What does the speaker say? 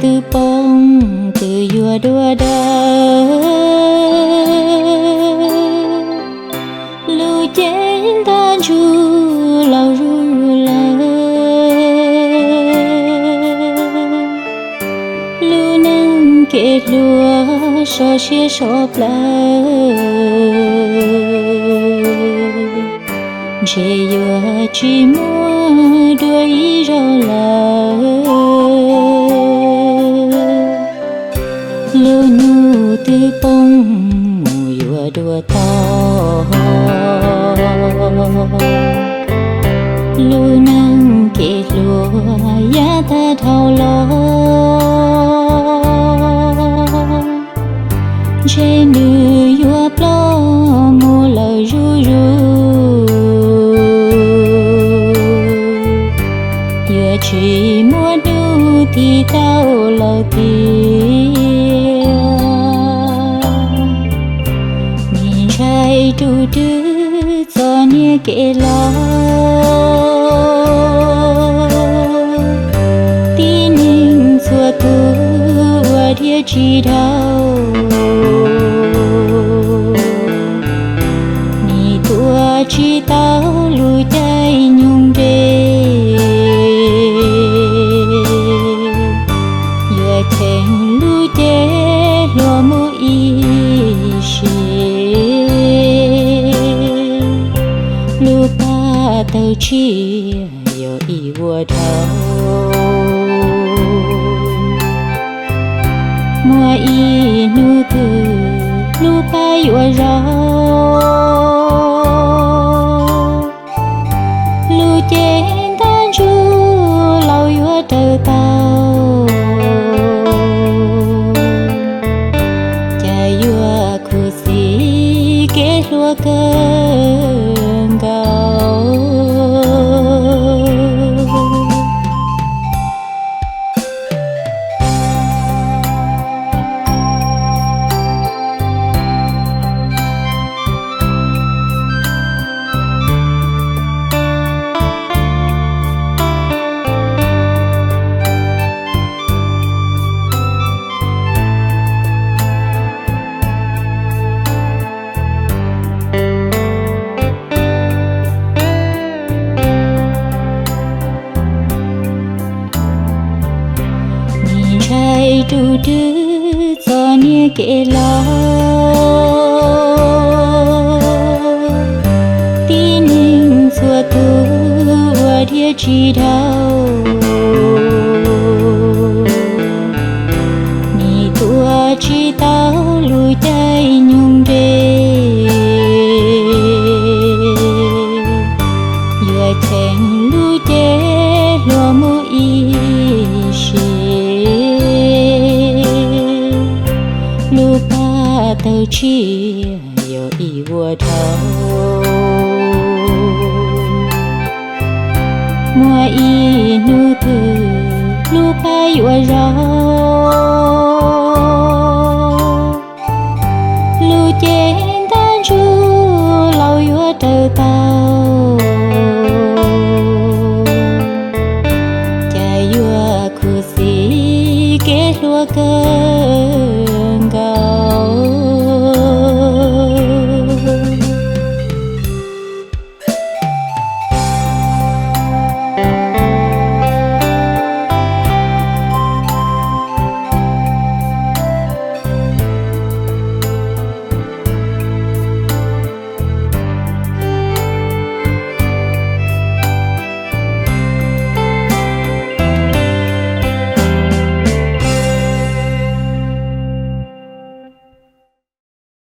twb poob twb yuav dua dawb. Lub cev ntab ntsuj laus zuj zus lawm, lub neej kev hluas sov siab sov plawv, ntshe yuav tsis muaj dua ib zaug lawm. Lub hnub twb poob mus yuav dua tau, lub neej kev hluas yav tag dhau los, ntshe nws yuav ploj mus lawm zuj zus, yuav tsis muaj hnub tiv tau lawm tiag. Nim ntshai rau twb txom nyem kev los, tib neeg txhua tus ua dhia tsis dhau, nim tuav tsis tau lub caij nyoog nres, yuav cheem lub cev hluas mus ib sim, lub paj tawg tsiaj yog ib vuag dhau. Muaj ib hnub twg lub paj yuav zoo, lub cev ntab ntsuj laus yuav raws tau, cas yuav khuv xim kev hluas kawg nkaus. Nim ntshai rau twb txom nyem kev los, tib neeg txhua tus ua dhia tsis dhau, nim tuav tsis tau lub caij nyoog nres, yuav cheem lub cev hluas mus ib sim, lub paj tawg tsiaj yog ib vuag dhau. Muaj ib hnub twg lub paj yuav zoo,